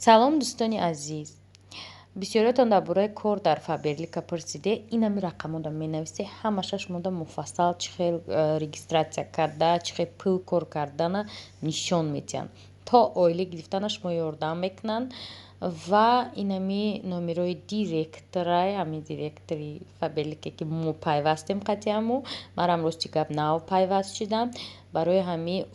Салом, дӯстони азиз! Бисёриятон дар бораи кор дар Фаберлика пурсиде. Инами рақамода менависе, ҳамаша шумода муфассал чӣ хел регистрация карда, чӣ хел пул кор кардана нишон медиҳанд. То оила гирифтана шумо ёрдам мекунанд ва инами номерои директорай, ҳамин директори Фаберлике, ки мо пайвастем қатъиаму. Марам, рости гап, нав пайваст шудам, барои ҳамин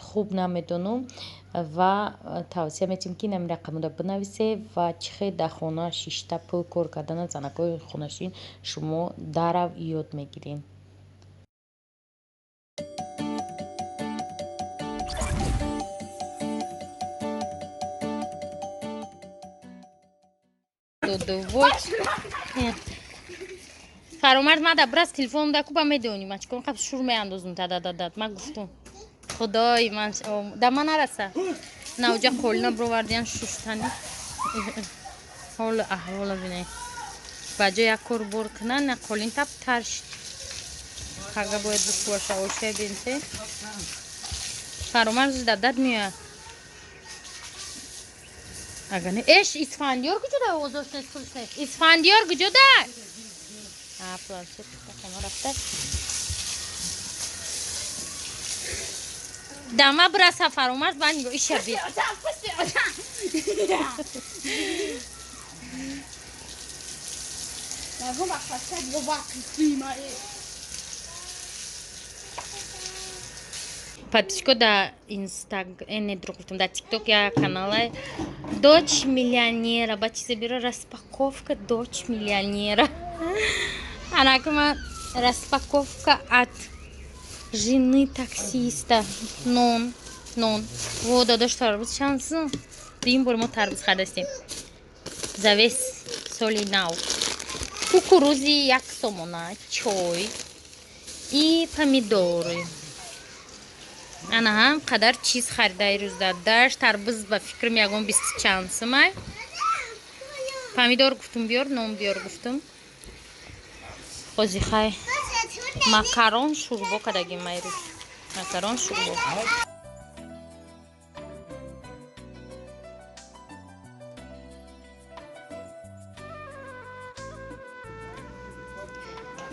хуб намедонам ва тавсия метиҳем, ки инами рақамода бинависе ва чӣ хел дар хона шишта пул кор кардана занакҳои хонашин шумо дарав ёд мегиред. Фаромарз, ма да брас телефон да куба, медонӣ ма чикор қаб шур меандозум, та дададад ма гуфтум. Худои ман, да ма нараса навҷа қолина бировардиян шуштани. Ҳолу аҳвола бинай, ба ҷои як кор бор кунан, на қолин тап тар шид. Пага бояд бикӯаша ошая бинте. Фаромарз, дадад меояд. Ага не, эш, Исфандиёр куҷода? Овозош нест, пулш нест. Исфандиёр куҷода? Планшет хона рафта. Дама бираса, Фаромарз, ба нигоҳ иша би. Подписчико, да инстаг, не, дурӯғ гуфтам, да Тикток як каналай «Дочь миллионера», ба чизе бира, «Распаковка дочь миллионера». Анакама распаковка от жены таксиста. Нон, нон во дадош, тарбуз чанд сум? Дуюм бор мо тарбуз хардастем за весь соли нав. Кукурузи 1 сомона, чой и помидоры. Ана ҳам қадар чиз харидаи рӯз дадаш. Тарбуз, ба фикрам, ягон бисту чанд сумай. Помидор гуфтум биёр, нон биёр гуфтум. Ҳозихай макарон шӯрбо кардагим майрӯз, макарон шӯрбо.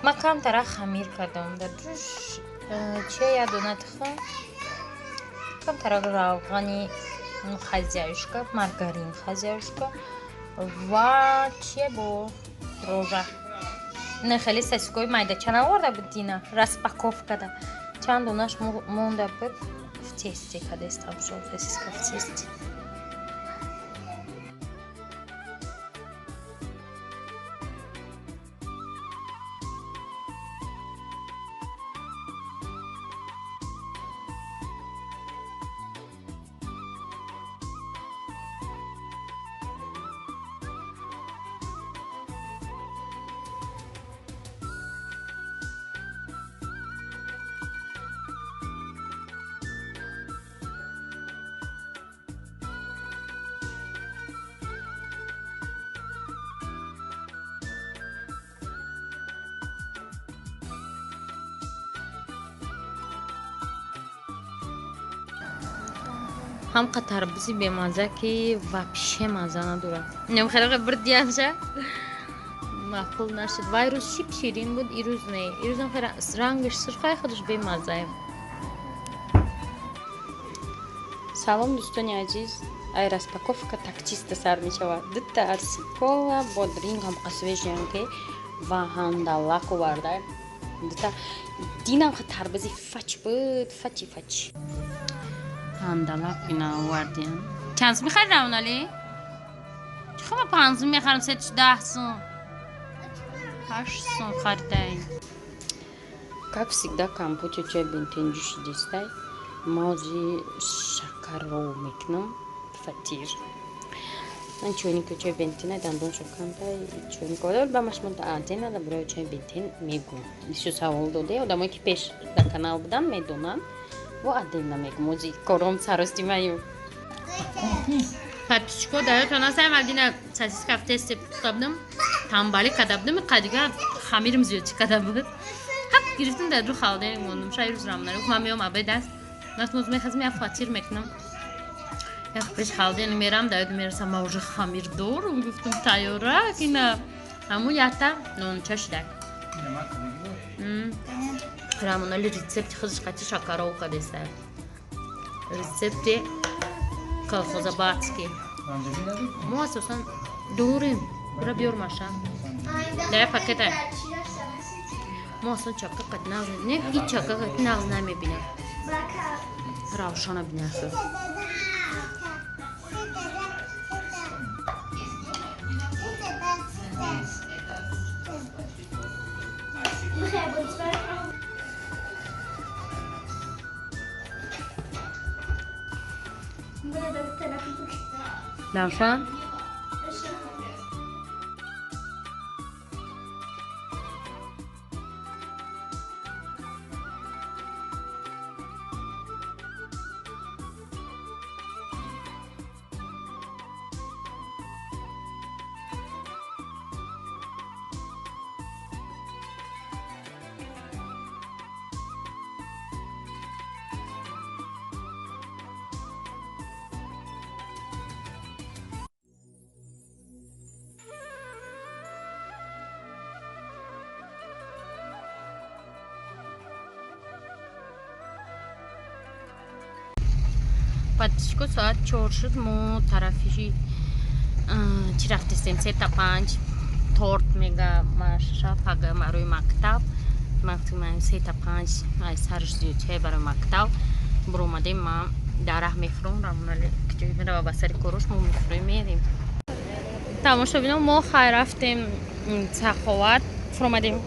Ма камтара хамир кардам дар ҷуш чия, як дона тухм, камтара равғани «Хозяюшка», маргарин «Хозяюшка» ва чия бо рожа. Не, хеле сосискои майдача наварда буд дина распаковкада, чанд донаш монда буд, в тесте кадестам шо, сосиска в тесте. Ҳамқа тарбузи бемаза, ки вообще маза надорад. Хеле бирдиянша маъқул нашуд. Вай рӯз шип ширин буд, ирӯз не. Ирӯзам хеле рангаш сурхай, худаш бемазае. Салом, дӯстони азиз! Ай распаковка таксиста сар мешавад. Дута арсикола, бодринг ҳамқа свежий ки ва ҳандалак оварда. Дута динам тарбузи фач буд, фачи фач. Ҳандалак ина овардиям. Чанд сум мехари, Равонали? Чӣ ма 5 сум мехарам, сетш 10 сум. 8 сум харидаем. Как всегда, компоти чай бентен ҷӯшидистай. Мози шакарро мекунам, фатир. Ман чойники чой бентина дандоншо камтай чойник ба машмо отдельно дар бораи чой бентин мегӯм. Бисёр савол доде, одамое ки пеш дар канал буданд, медонанд. Во отдельно мегӯм, ози кором сарости маю. Подписчико, даётон аст, мадина сосиска в тесте пухта будам, тамбалӣ карда будам, қадига хамирим зиёд чӣ карда буд. Ҳап гирифтам, дар ду холодильник мондум. Шай рӯз рамнари ман меом, обед аст. Нас моз мехазм, як фатир мекунам. Як пеш халдин мерам, даёд мерасам, ма уже хамир дорум, гуфтум тайёрак ина. Ҳамун якта нонча шидак. Рамонали рецепти худаш қати шакаров кадеста. Рецепти колхозабадский. Мо асосан дорем. Бура биёр маша. Дай пакета. Мо аслан чака қат нағз не, и чака қат нағз намебинам. Равшана бинасу. Равшан? Подписчико, соат 4 шуд, мо тарафи чӣ рафтестем, 3 та 5 торт мега маша пага барои мактаб. Ман 3 та 5 сарш зиёдчае барои мактаб буромадем. Ман дар раҳ мефуром, рамонали киҷои мерава ба сари корош, мо мефурем, мерем. Тамошобино, мо хай рафтем Саховат, фуромадем.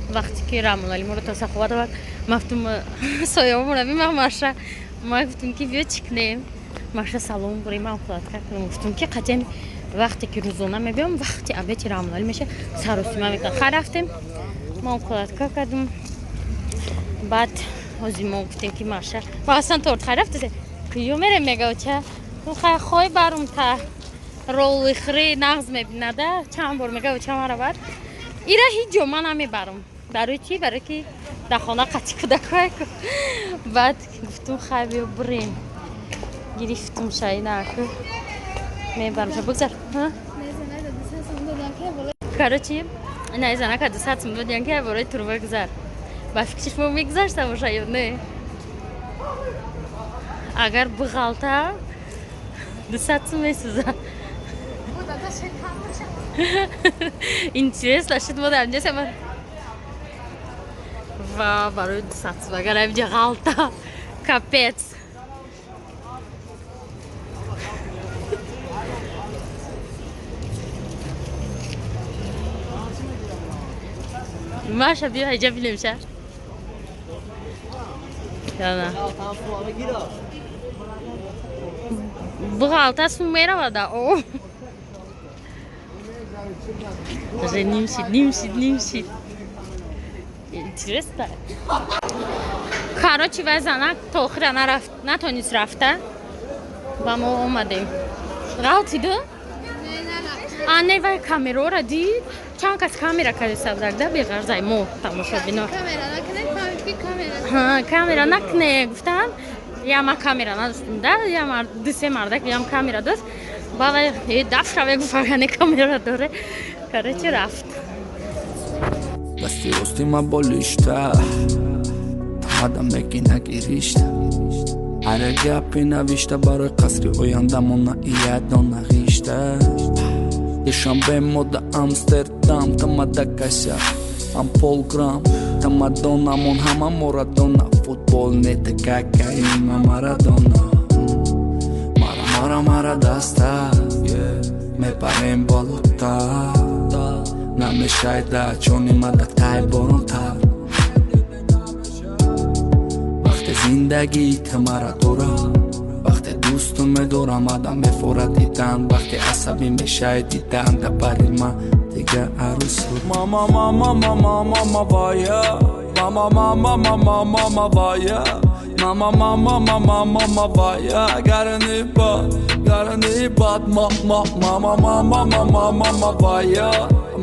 Вақте ки Рамонали моро то Саховат овард, мафтум соёбона бимам маша. Ма гуфтум ки биё чӣ кунем, маша салом бурем, ман укладка кунем. Гуфтум ки қатъиян вақте ки рӯзона мебиём, вақти обеди Рамонали меша, саросима мекунам. Хай рафтем, ма укладка кардум. Баъд ҳозир мо гуфтем ки маша ма аслан торт хай рафтесе куё мерем, мега оча хай хой барум та роллихри нағз мебинада. Чанд бор мега оча мара бар ира ҳеҷ ҷо ман намебарам. Барои чӣ? Барои ки дар хона қатъи кӯдакҳое. Баъд гуфтум хай биё бурем, гирифтум шайнаку мебарам. Бигзар, короче, ина занака 200 сум додиан ки бораи турба гузар. Ба фикри шумо мегузашта боша ё не? Агар буғалта, 200 сум месӯза. Интересно шуд, мо дар инҷа ва барои 200 сум агар инҷа ғалта, капец. Маша, биё ҳайҷа бинем ша. Яна. Буғалта сум меравада о. Даже ним шид, ним шид, ним шид. Интересно. Короче, вай занак то охира нарафт, натонист рафта. Ва мо омадем. Ғалтиду? А не, вай камерора дид. Чанд кас камера карди сабзакда беғарзай мо тамошобино. Камера накне гуфтам. Я ма камера надоштум да, я дусе мардак ям камера дошт. Баба э даф шаве гуфт, агане камера доре. Короче, рафт. Дасти рости ма болишта тамада меки нагиришта, ҳар як гапи навишта барои қасри ояндамон на иядона ғишта. Душанбе мода Амстердам, тамада кася ам полграм, тамадонамон ҳама морадона, футбол нета какаима Марадона. Мара мара мара даста мепарем болота, намешайда чони мада тай боронтар. Вақте зиндагӣ тамара дора, вақте дӯсту медорам адам мефорад дидан, вақте асабӣ мешай дидан да бари ма дига арӯсу. Мама, мама, мама, мама, вая. Мама, мама, мама, мама, вая. Мама, мама, мама, мама, вая. Гарани бад, гарани бад. Ма, ма, мама, мама, мама, мама, вая.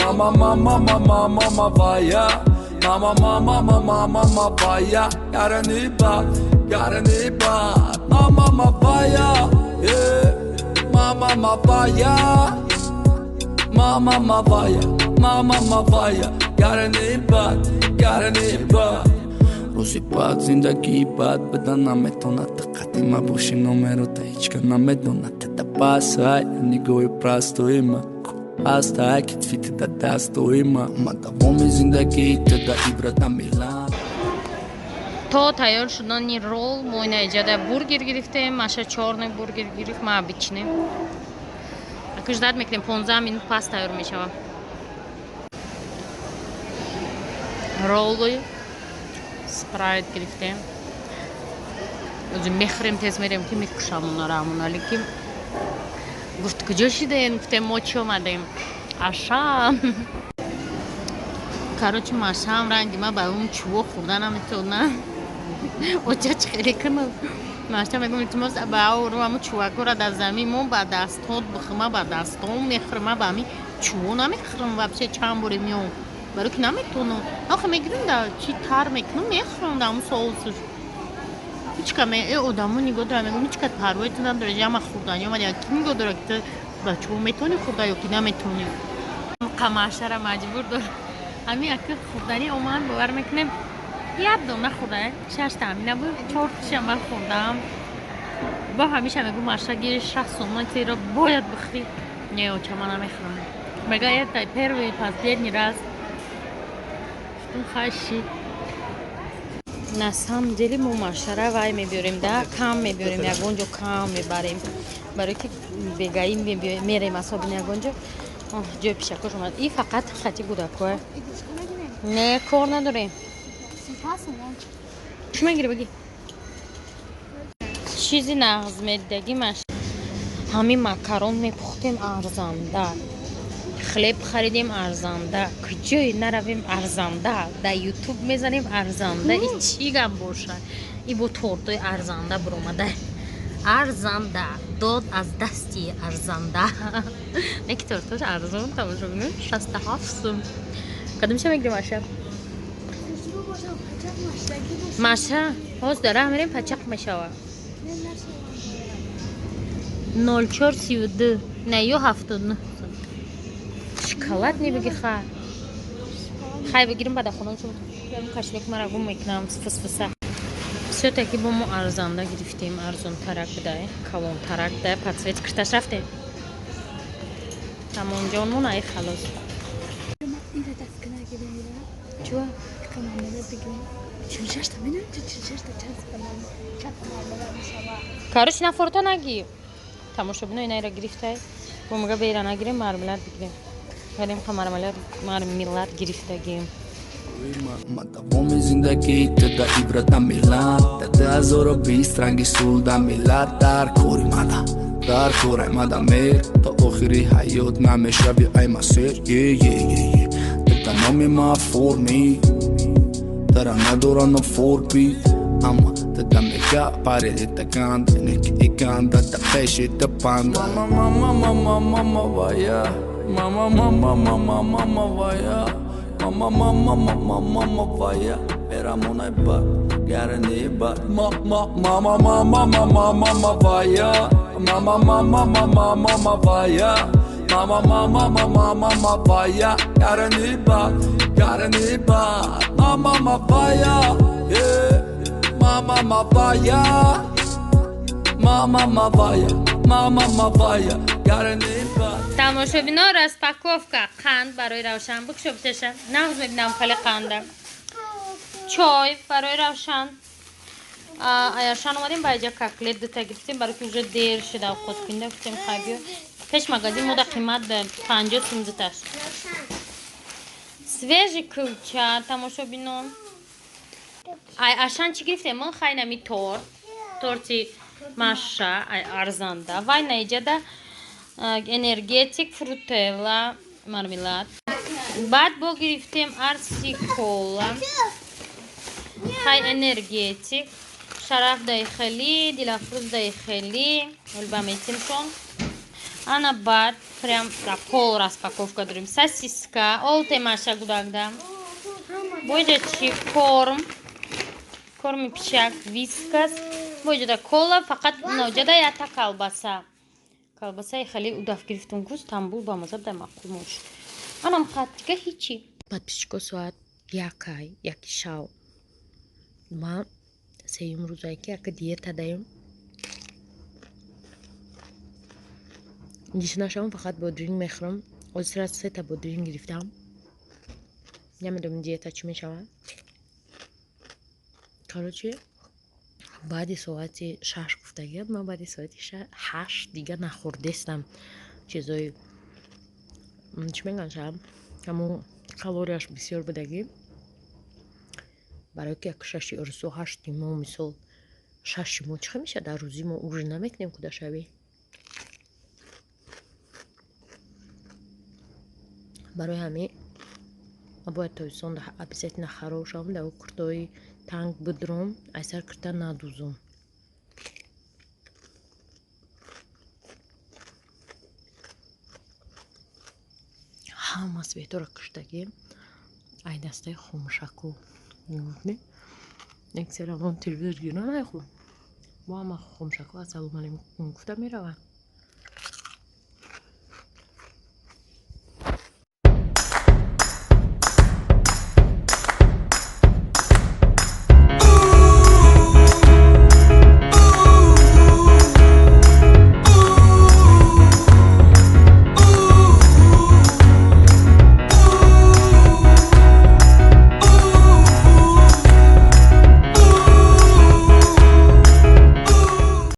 Мама, мама, мама, мама, вая. Мама, мама, мама, мама, вая. Гарани бад, гарани бад. Мама, мама, вая. Yeah. Мама мавая, мама мавая, мама мавая, гарани бад, гарани бад. Рӯзи бад, зиндагии бад бада наметонад. Диққати ма боши, номеро та ҳечка намедонад. Тада бас ай нигоҳи простои ма ҳаст, ай китфи да дастои ма. Ма давоми зиндагӣ тада ибрат намелам. То тайёр шудани ролл, мо ина иҷада бургер гирифтем. Маша чёрный бургер гирифт, ма обычный. Ака, ждать мекунем, 15 минут пас тайёр мешавад. Роллы, спрайт гирифтем. Ӯзи мехӯрем, тез мерем, ки мекушам онара. Амоналӣ ки гуфт: «Куҷо шидаем?» Гуфтем: «Мо чӣ омадем ашам». Короче, машаам ранги ма ба он чӯво хӯрда наметавона. Оча чӣ хеле кунад? Маша мегӯм: «Илтимос, ба ору ҳамо чӯвакора дар замин мо ба дастҳот бихӯр, ма ба дастҳом мехӯрам, ма ба ҳами чӯво намехӯрам вообще». Чанд боре меом, барои ки наметавонам. Охе, мегирим, да чи тар мекунам, мехӯрам да ҳамун соусш. Ҳичка одамо нигоҳ дорам, мегӯм: «Ҳичка парвои ту надора, ҷама хӯрдани омади. Ки нигоҳ дора, ки ту ба чӯво метавонӣ хӯрда ё ки наметавонӣ?» Қамашара маҷбур дор. Ҳами ака хӯрданӣ омад, бовар мекунем, як дона хӯрда, шашта ҳамина буд, чортиша ман хӯрдам. Бо ҳамеша мегӯм: «Маша, гири, 60 сомон тиро бояд бихӯрӣ». «Не, оча, ман намехӯрам», мега. «Это первый последний раз». Гуфтум: «Хаши». На самом деле мо машара вай мебиёрем, да кам мебиёрем, ягон ҷо кам мебарем, барое ки бегаӣ мерем, особенно ягон ҷо ҷои пишакош омад. И фақат хати кӯдакоя не, кор надорем. Чӣ мегирӣ, баги? Чизи нағз медидагӣ маш ҳамин макарон мепухтем, арзанда, хлеб харидем, арзанда, куҷое наравем, арзанда, дар Ютуб мезанем, арзанда. И чӣ гап бошад? И бо тортои арзанда биромада, арзанда, дод аз дасти арзанда. Не ки тортош арзон, тамошо бинед, 67 сум. Кадомша мегирем, аша? Маша, ҳоз дара мерем, пачақ мешавад. 04,32, не, ё 79. Шоколад не бигӣ, хай, хай, бигирим, бада хона кошелёк мара гум мекунам. Фисфиса всё-таки бо мо арзанда гирифтем, арзонтарак будай, калонтарак да, подсвет кирташ рафтем. Тамомҷонмон ай, халос. Чуа? 46-та медонӣ, 46-та чанд мешава? Короче, нафорта наги. Тамошобино, инайра гирифтай, бо мега бейра нагирем, мармелад бигирем. Валем ха мармелад гирифтагим. Ма давоми зиндагӣ туда ибрат намелам. Да 2020 ранги сулда миллат дар кори мада, дар корай мада мер. То охири ҳаёт намешави ай масер. Е е е е номи ма форми дара надора но форби, ама тада мега парели таганда неки иганда да пеши да панда. Мама, мама, мама, мама вая, мама, мама, мама, мама вая, мама, мама, мама, мама вая, берамонай бад, гарани бад. Мама, мама, мама, мама, мама вая, мама, мама, мама, мама вая, мама, мама, мама, мама вая, гарани бад, гарани бад. Мама мавая, yeah. Мама мавая, мама мавая, мама мавая, гарани бад. Тамошобино, распаковка. Қанд барои Равшан бикшо, битеша, нағз мебинам хеле қанда. Чой барои Равшан. Аяршан омадем, ба иҷа котлет дута гирифтем, барои ки уже дер шуда, овқот кунда. Гуфтем, хай, биё пеш магазин, мода қимат 50 сум дуташ. Свежий кулча. Тамошобинон, ай Ашан чӣ гирифтем? Ман хайнами торт, торти Маша, ай арзанда. Вай наиҷада энергетик, фрутелла, мармелад. Баъд бо гирифтем арси кола, хай, энергетик, Шараф дай хели, Дилафрӯз дай хели улба метимшон. Ана, баъд прям пол распаковка дорем. Сосиска олте, Маша гудагда боиҷа чи, корм, корми пишак, Вискас. Моҷада кола, фақат ноҷада ята колбаса. Колбасаи хеле удаф гирифтум, гӯз Стамбул ба маза буда, маъқул мош. Анам хат, дига ҳичи. Подписчико, соат якай, яки шав. Ма сеюм рӯзае ки яка диета даем. Гишнашавам, фақат бодринг мехӯрам. Озира сета бодринг гирифтам. Намедонам, диета чӣ мешавад. Короче, баъди соати 6 гуфтагиам, ман баъди соати 8 дига нахӯрдестам. Чизои, чӣ мегӯянд, шаб ҳамун калорияш бисёр будагӣ, барои ки як шаши урсу ҳашти мо, мисол, шаши мо чӣ мешавад? Дар рӯзи мо ужин намекунем кудашавӣ. Барои ҳамин ман бояд тобистон обязательно хароб шавам, дар куртои танг бидром, айсар кирта надузум. Ҳама светора киштагӣ, ай дастаи хомӯшаку. Як серавон телевизор гирон, ай хуб, бо ҳама хомӯшаку ассалому алайкум гуфта мераванд.